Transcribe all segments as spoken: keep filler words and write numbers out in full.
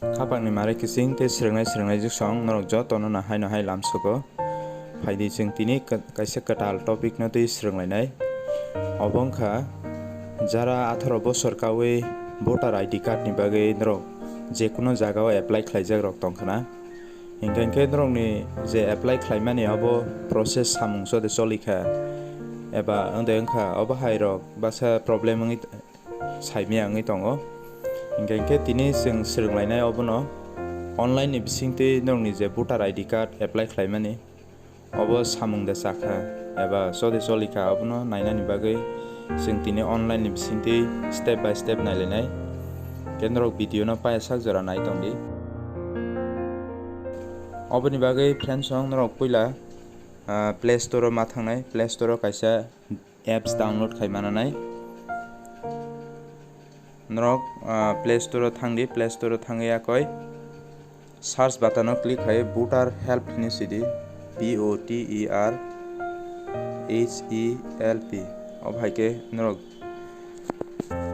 Khapangni mare kiching tei swrwngnai swrwngnai juksong norok jotono no haino hai lamsugo. Phaidi chwng tini ka-, kaisa kwtal topic no twi swrwnglainai. Obo wngkha jara atharo bosor kawi voter I D card ni bagwi norok jekunu jagao apply khlaijak rok tongkhana. Hinkhe hinkhe norokni je apply khlaimani obo process samung sode cholikha eba wngde wngkha obo hai rok baksa problem wngwi saimaya wngwi tongo. Hinkhe hinkhe tini chwng swrwnglainai obono online ni bisingtwi norokni je voter I D card apply khlaimani obo samung de chakha eba chode cholikha obono nainani bagwi chwng tini online ni bisingtwi step by step nailainai. Khe norok video no paya sak jora nai tongdi. Oboni bagwi friends song norok puila, ah, Play Store o ma thangnai, Play Store o kaisa apps download khai mananai. Norok, ah, Play Store o thangdi, Play Store o thangwi yakoi search button o click khai voter help hinwi sidi, P O T E R H E L P. Obo hai khe norok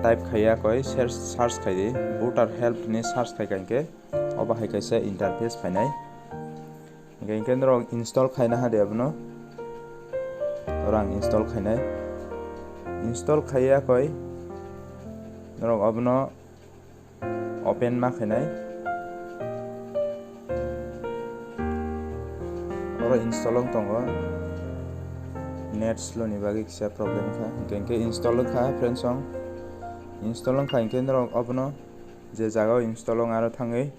type khai yakoi search, search khai di, voter help hinwi search khai kha hinkhe obo hai kaisa interface phainai. Hinkhe, hinkhe norok install khaina hadi abono. Oro ang install khainai. Install khaiya koi norok abono open ma khainai. Oro install wng tongo. Net slow ni bagwi kisa problem kha. Hinkhe, hinkhe install wng kha, friends song. Install wng kha hinkhe norok abono je jaga o install wng aro thangwi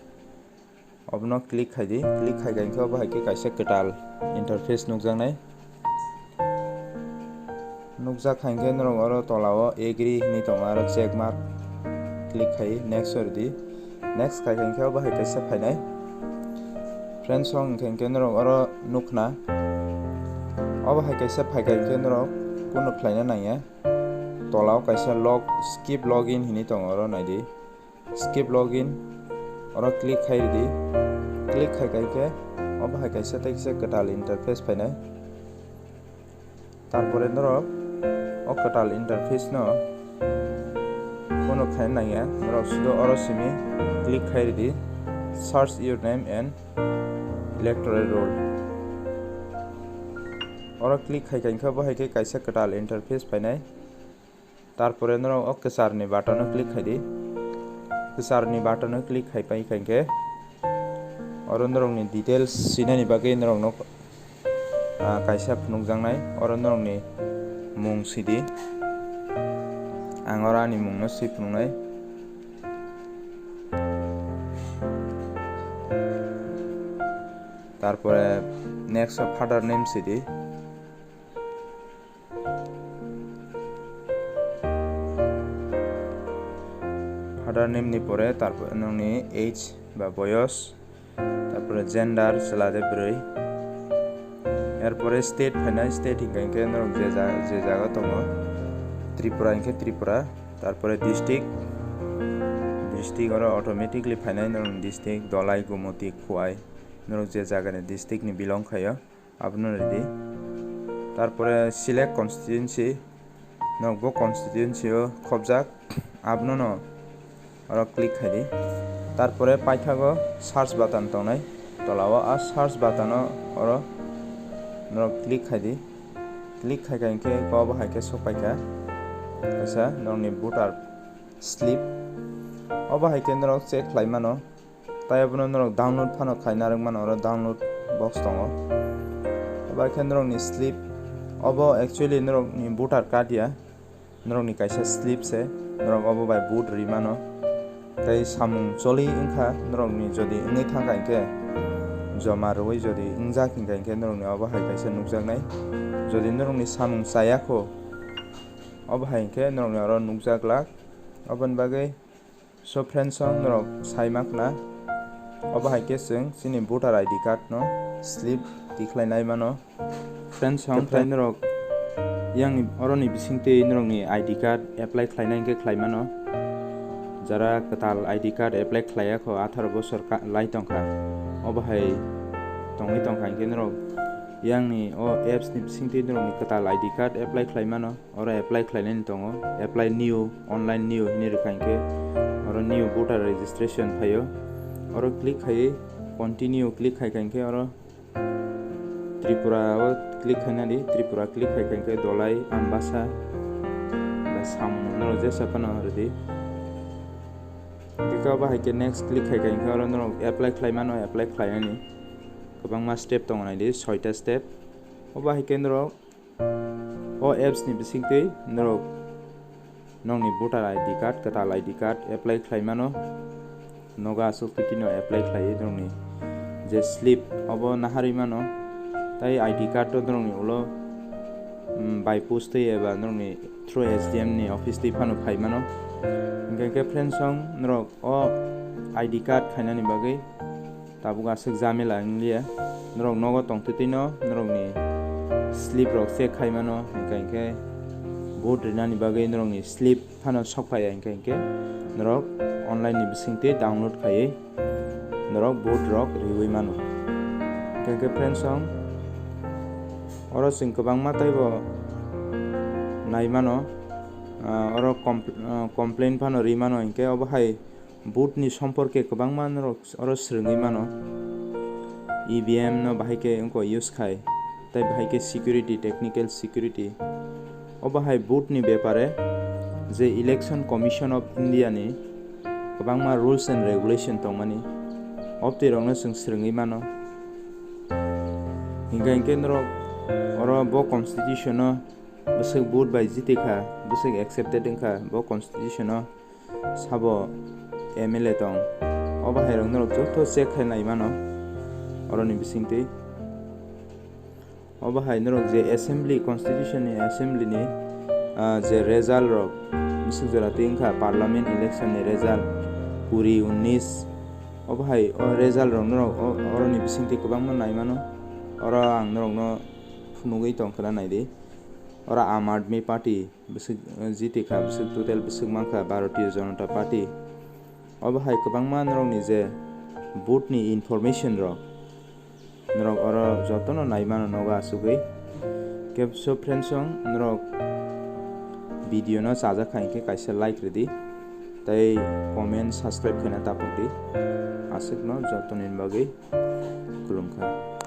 obono click khai di, click khai kha hinkhe obo hai khe kaisa kwtal interface nukjaknai. Nukjak kha hinkhe norok oro tola o agree hinwi tongo, aro check mark click khai next o rw di. Next khai kha hinkhe obo hai kaisa phainai. Friends song hinkhe hinkhe norok oro nukhna. Obo hai kaisa phai kha hinkhe norok kunu khlaina nangya. Tola o kaisa log, skip login hinwi tongo, oro nai di. Skip login, oro click khai di. Click khai khai khe obo hai kaisa tei kisa kwtal interface phainai. Tarpore norok o kwtal interface no bono khai nangya, norok sudo oro simi click khai di, search your name and electoral roll. Oro click khai khai khe obo hai khe kaisa kwtal interface phainai. Tarpore norok o kwcharni button o click khai di. Kwcharni button o click khai pai kha hinkhe oro norokni details sinani bagwi norokno, ah, kaisa phunukjaknai. Oro norokni mung sidi. Ang oro ani mungno swi phunuknai. Tarpore next o father name sidi. Father name ni pore tarpore nokni age ba boyos, tarpore gender chwla de bwrwi, erpore state phainai, state hinkha hinkhe norok je ja-, je jaga tongo, Tripura hinkhe Tripura, tarpore district, district oro automatically phainai norok district, Dholai, Gumoti, Khowai, norok je jaga ni district ni belong khaio. Abono ridi. Tarpore select constituency, norok bo constituency o khobjak, abono no oro click khai di. Tarpore paithago search button tongnai, tola o a search button o oro norok click khai di. Click khai khai khe obo hai khe sok pai kha kaisa norokni voter slip. Obo hai khe norok check khlai mano. Tai abono norok download phano khaina rwngmano, oro download box tongo. Obo khe norokni slip, obo actually norokni voter card ya, norokni kaisa slip se, norok obo bai vote ri mano. Tei samung choli wngkha norokni, jodi wngwi thangkha hinkhe, joma rwui jodi wngjak hinkha hinkhe norokni obo hai kaisa nukjaknai. Jodi norokni samung chaya kho, obo hai hinkhe norokni oro nukjak glak. Oboni bagwi So friends song norok sai makhna, obo hai khe chwng chini voter I D card no slip tikhlai nai mano. Friends song tai norok yang oroni bising twi norokni I D card apply khlaina hinkhe khlai mano. Jara kwtal I D card apply khlaiya kho, atharo bosor ka-, lai tongkha, obo hai tongwi tongkha hinkhe norok yang ni o apps ni bising twi norokni kwtal I D card apply khlai mano. Oro apply khlainani tongo, apply new, online new hinwi rwkha hinkhe oro new voter registration phaio. Oro click khai, continue click khai kha hinkhe oro Tripura o click khaina di, Tripura click khai kha hinkhe Dholai, Ambassa, ba samung norok jesa phano rwdi. Hinkhe obo hai khe next click khai kha hinkhe oro norok apply khlai mano, apply khlainani kwbangma step tongo nai di, soita step. Obo hai khe norok o apps ni bisingtwi norok nokni voter I D card, kwtal I D card apply khlai mano. Nogo aswk twi tino apply khlaiwi norokni je slip obo naharwi mano. Tai I D card o norokni ulo, mm, by post twi eba norokni through S D M ni office twi phano phai mano. Hinkhe khe friends song norok o I D card khainani bagwi tabuk aswk jamela wngya. Norok nogo tongtwi twino norokni slip rok check khai mano, hinkhe hinkhe vote rinani bagwi norokni slip phano sok phaiya, hinkhe hinkhe norok online ni bisingtwi download khaiwi norok vote rok riwi mano. Hinkhe hinkhe friends song oro chwng kwbangma teibo nai mano, ah, oro compl-, ah, complaint phano ri mano, hinkhe obo hai vote ni somporke kwbangma norok oro swrwngwi mano. E V M no bahai khe wngkha use khai, tei bahai khe security, technical security. Obo hai vote ni bepare je Election Commission of India ni kwbangma rules and regulation tongmani, obtwi rokno chwng swrwngwi mano. Hinkhe hinkhe norok oro bo constitution o bwswk vote bai jiti kha, bwswk accepted wngkha bo constitution o sabo M L A tong. Obo hai rok norok joto check khai nai mano oroni bisingtwi. Obo hai norok je assembly, constitution ni assembly ni, ah, je result rok bwswk jora twi wngkha parliament election ni result kuri, unnis. Obo hai o result rok norok o-, oroni bisingtwi kwbangma nai mano. Oro ang norokno phunugwi tong khna nai di. Oro Aam Aadmi Party bwswk, eh, jiti kha, bwswk total bwswk mankha Bharatiya Janata Party. Obo hai kwbangma norokni je vote ni information rok, norok oro jotono nai mano nogo asugwi. Kebso friends song norok video no chajak kha hinkhe kaisa like rwdi, tei comment, subscribe khaina tapokdi. Aswkno jotoni bagwi khulumkha.